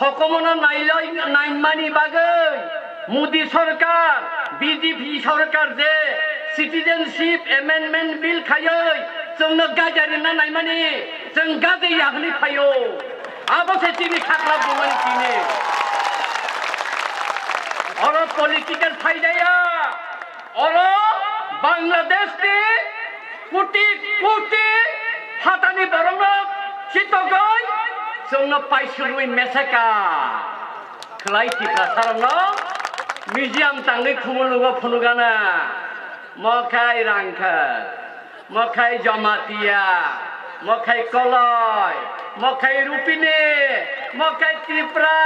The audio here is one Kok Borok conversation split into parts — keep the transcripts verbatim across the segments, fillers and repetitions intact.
Sokomono nailai naimani bagwi Modi sorkar, B J P sorkar je Citizenship Amendment Bill khaiwi chwngno gaja rina naimani chwng gaja ya hwnwi phaio. Abo se chini khakla bumani chini. Oro political phaidaya, oro Bangladesh ni koti koti hatani borok no chitogoi chwngno paisurwi meseka. Khlai Tiprasarokno museum tangwi khumulugo phunugana. Mokhai Rangkhal, mokhai Jamatia, mokhai Koloi, mokhai Rupini, mokhai Tipra,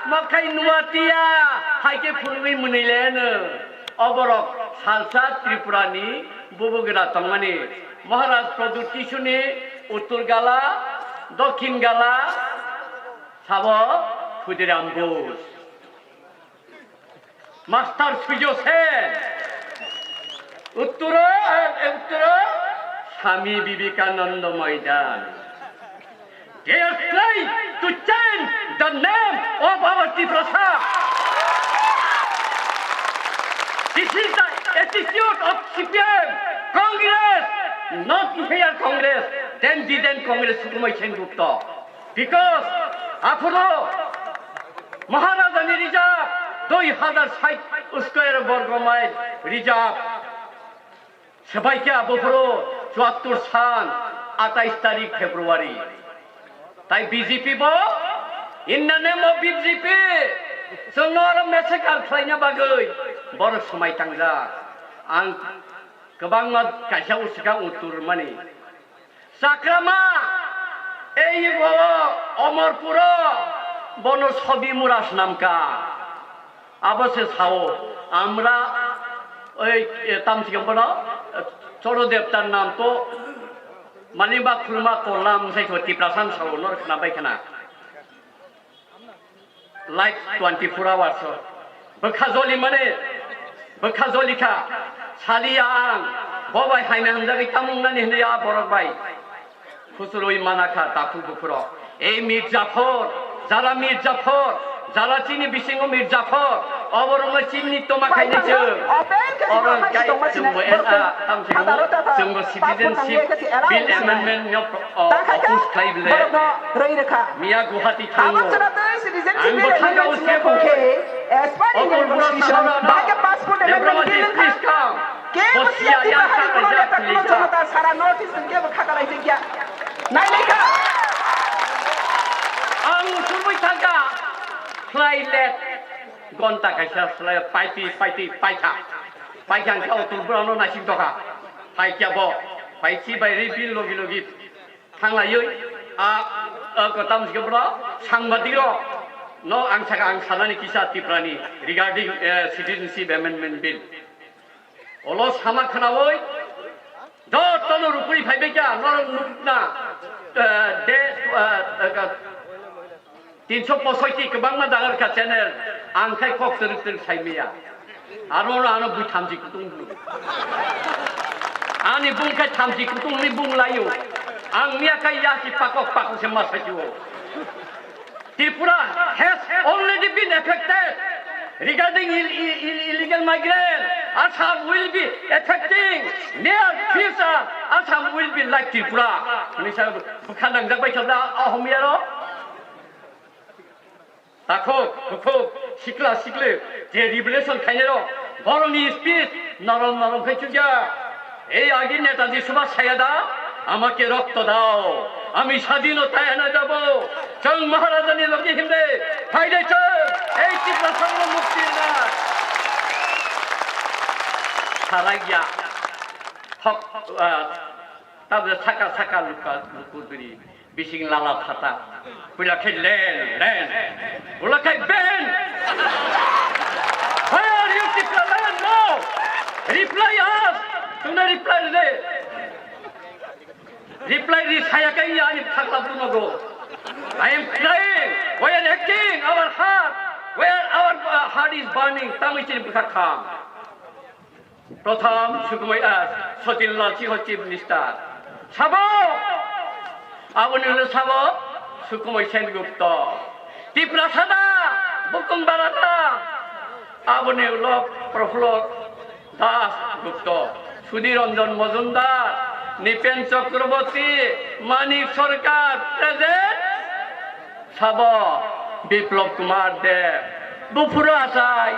mokhai Nuatia, haikhe phunugwi mwnwi leno. Oborok salsa Tripurani bubugra tongmani. Maharaj Pradyut Kishorni Uttor Gala, Dokhin Gala, sabo Khudiram Bose. Master Surjo Sen, Uttoro, eh, Uttoro, Swami Vivekananda Maidan. They are trying to change the name of our Tiprasa. This is the attitude of C P M, Congress, not here Congress, then didn't Congress, Sukumai Sen Gupta. Because aphuru Maharajani reserve dui hazar sait square borgo mile reserve. Swbaikha buphuru chuattor san atais tarik February. Tai B J P bo, in the name of B J P, chwngno oro mesek al khlaina bagwi borok swmai tangjak. Ang kwbangma kaisa usika uttor mani. Chakrama, ei bo Omorpuro bono sobi mura swnamka. Abo se sao, amra oi, e, tamchikam bono, e, Choro Devtar nam to mani ba khulma kolam sai ko Tiprasa sao nor khna bai khna. Life twenty-four hours o. Bwkha joli mani, bwkha joli kha. Saliya ang, bo bai haina hamjagwi tamung nani hinwi a borok bai. Khusurwi mana kha takhuk bukhurok. Ei Mir Jafar, jara Mir Jafar, jara chini bisingo Mir Jafar, oborokno chini toma khainai chwng. Oro khe chwngbo N A, tamchikamo chwngbo citizenship bill amendment no, o, oppose khlai bwle. Miya Guwahati thango. Ang bo thangka o se bo. Okolpura Sahara no Debbarma ji, please come. Bo siya yang sa kaijak please come. Sara notice kebo khakalaijak ya. Nailai kha. Ang usubui thangka. Khlai let. Gonta kaisa slai paiti paiti paikha. Paikha ang khe Okolpura no naising tokha. Hai kya bo. Pai si bai ri bin logi logi. Thanglaiwi a, a, kotam sikhe bro, sangbadik rok no ang saka ang sanani kisa Tiprani regarding, eh, Citizenship Amendment Bill. Olo sama khnawi jotono rukui phaibai kha norok nukna, eh, de, eh, eh, tinso posoiti kwbangma dagar kha channel, ang khai kok twrwk twrwk sai maya. Aro ano bui thamchi kutung bui. Ani bung khai thamchi kutung ni bung layo. Ang miya khai yasi pakok pakok se ma sakiwo. Tripura has already been affected regarding ill-, ill-, ill-, illegal migrant. Assam will be affecting near future. Assam will be like Tripura. Ni sa bukhan nangjak bai sabda Ahomiya ro. Takhuk, bukhuk, sikla, sikli, je revolution khainai rok, borokni speech norom norom khai chukya. এই আগে নেতাজি সুভাষ সায়াদা আমাকে রক্ত দাও, আমি স্বাধীনতায় এনে দেব। চং মহারাজানি লগে হিন্দে ফাইদে চং এই টিপ্রা সংঘ মুক্তি না। সারাইয়া হক, আহ, তারপরে সাকা সাকা লুকা লুকুদুরি। Bising lala phata. Puila khe len, len. Puila khe ben. Why are you Tipraland? No. Reply us. Tuna reply le. Reply ri saya kai ya ani phakla bunogo. I am crying. We are aching our heart. Where our, uh, heart is burning. Tangwi chini bwkha kham. Prothom Sukumoi, ah, Sachin Lal Singh Chief Minister. Sabo! Aboni ulo sabo Sukumoi Sen Gupta. Tiprasa da, Bokong Bara da, aboni ulo Profullo Das Gupta, Sudhir Ranjan Majumdar, Nipen Chakraborty, Manik Sarkar, present. Sabo Biplab Kumar Deb, buphuru achai,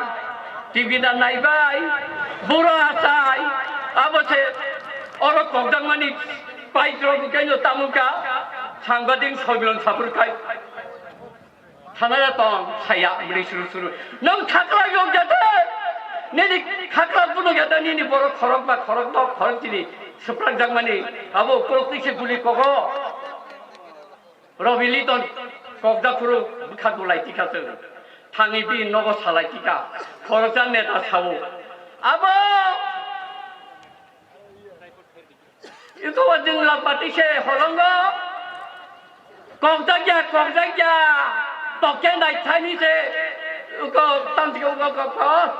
T V da naibai, buro achai, abo se oro kokjakmani paitro bukaino tamungka, sangbadik sobilan saphurkhai. Thanaya tong, saya, mri suru suru. Nong khakla yok jate, nini khakla buno jate, nini borok khorok ba khorok dok, khorok tini, swprak jakmani, abo ukolok twi se guli kogo. Robi Liton kokda phuru bwkha dulai tikha chwng. Thangwi bini nogo salai tikha. Khoroksa neta sao. Abo iko jingla pati se holongo. Kokjakya, kokjakya. Tokya nai thani se. Uko tamsiko uko kok.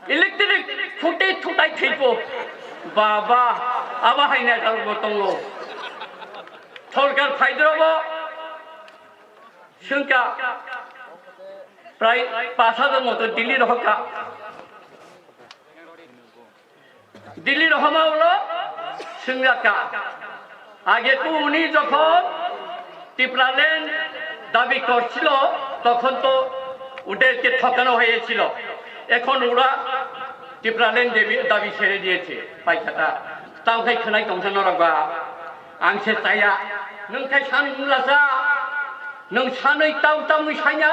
Electric khuti thutai thwipo. Baba, abo hai naithok bo tongo. Sorkar phaidrobo swngkha prai pash hajar moto Delhi rohorkha. Delhi rohorma ulo swngjakha. আগে তো উনি যখন টিপ্রাল্যান্ড দাবি করছিল, তখন তো ওদেরকে ঠকানো হয়েছিল। এখন ওরা টিপ্রাল্যান্ড দাবি, দাবি ছেড়ে দিয়েছে, পাইকাটা। তাও খাই খানাই তংসা নরবা। আংসে চায়া, নং খাই সান মুলাসা, নং সানই তাও তামুই সাইনা,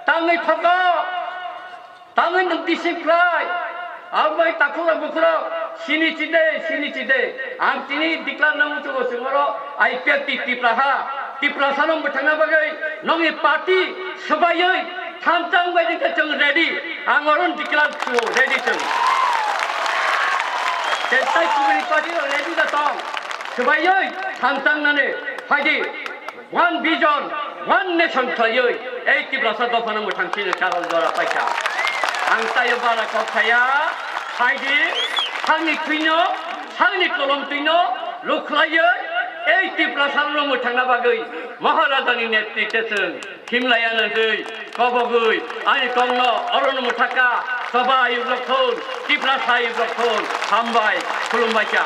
তামুই ঠকা। Tangwi nwng deceive khlai. Ang bai takhuk rok bukhuk rok sini chide, sini chide. Ang tini declare nang muchungo chwngoro I P F T Tipraha. Tiprasa no mwthangna bagwi nongni party swbaiwi thamchang bai ningkhe chwng ready. Ang oro declare chwng ready chwng. Tei tai kubuni party rok ready da tong. Swbaiwi thamchang nani phaidi. One vision, one nation khlaiwi ei Tiprasa dophano mwthang chini karon jora paikha. Ang taio bara kok saya, phaidi, sakni thwino, sakni kolom twino lukhlaiwi ei Tiprasa no mwthangna bagwi Maharajani netritwe chwng himlaiya nangwi kobogwi ani tongno orono mwthaka soba ayuk rok thun, Tiprasa ayuk rok thun, hambai, khulumbaikha.